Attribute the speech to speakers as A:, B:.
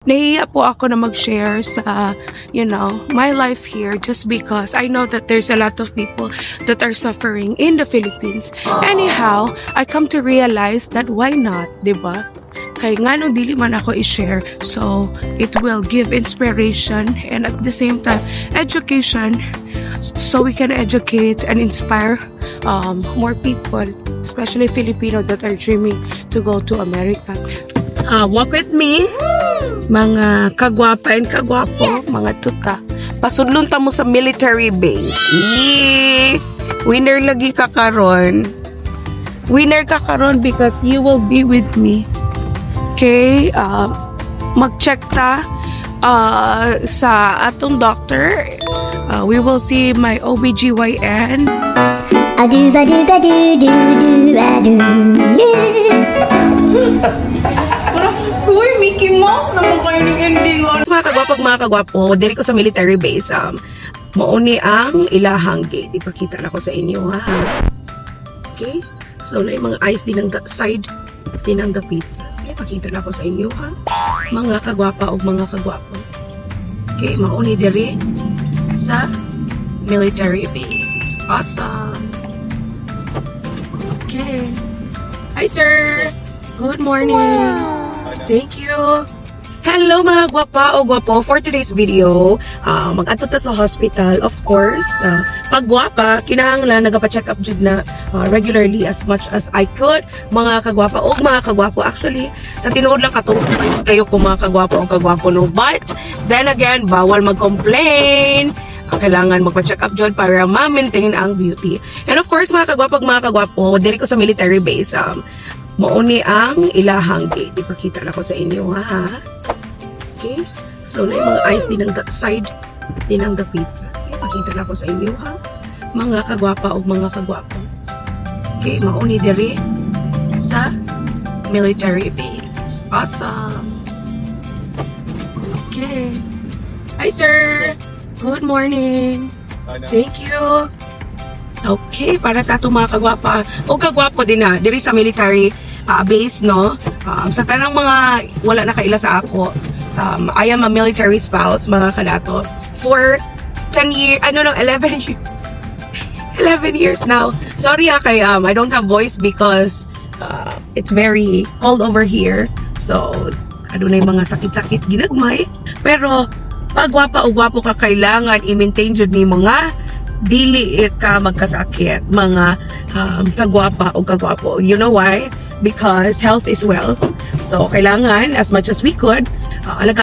A: Nahiya po ako na mag-share sa my life here just because I know that there's a lot of people that are suffering in the Philippines. Anyhow, I come to realize that why not, 'di ba? Kay nganong dili man ako i-share? So, it will give inspiration and at the same time, education, so we can educate and inspire more people, especially Filipino that are dreaming to go to America. Walk with me, mga kagwapa and kagwapo, mga tuta. Pasudlon ta mo sa military base. Eee! Winner lagi ka karon. Winner ka karon because you will be with me. Okay, mag-check ta sa atong doctor. We will see my OBGYN.
B: A do ba do ba do do do a do, yeah.
A: Uy, Mickey Mouse naman kayo ng ending. Mga kagwapo, mga kagwapo, diri ko sa military base. Mao ni ang ilahang gate. Ipakita na ko sa inyo, ha. Okay? So, na yung mga eyes din ang side din ang dapit. Okay, pakita na ko sa inyo, ha. Mga kagwapa o mga kagwapo. Okay, mao ni diri sa military base. Awesome! Okay. Hi, sir! Good morning! Thank you! Hello, mga gwapa o gwapo. For today's video, mag-adto ta sa hospital. Of course, pag gwapa, kinahanglan nagapa-check up jud na regularly as much as I could. Mga kagwapa o mga kagwapo. Actually, sa tinuod lang, katuo kayo kung mga kagwapo o kagwapo, no. But then again, bawal mag-complain. Kailangan magpa-check up jud para ma-maintain ang beauty. And of course, mga kagwapo, mga kagwapo, diri ko sa military base. Mao ni ang ilahang gate. Ipakita na ko sa inyo, ha. Okay? So, na yung mga eyes din ang side din ang dapit. Okay, pakita na ko sa inyo, ha. Mga kagwapa o mga kagwapo. Okay, mao ni diri sa military base. Awesome! Okay. Hi, sir! Good morning! Thank you! Okay, para sa atong mga kagwapa o kagwapo din na diri sa military base, no? Sa tanang mga wala na kaila sa ako, I am a military spouse, mga kadato, for 10 years, ano no, 11 years. 11 years now. Sorry ah, kay I don't have voice because it's very cold over here. So, ano na yung mga sakit-sakit ginagmay. Pero, pag gwapa o gwapo ka, kailangan i-maintain jud ni mga dili ka magkasakit, mga kagwapa o kagwapo. You know why? Because health is wealth. So, kailangan, as much as we could, alaga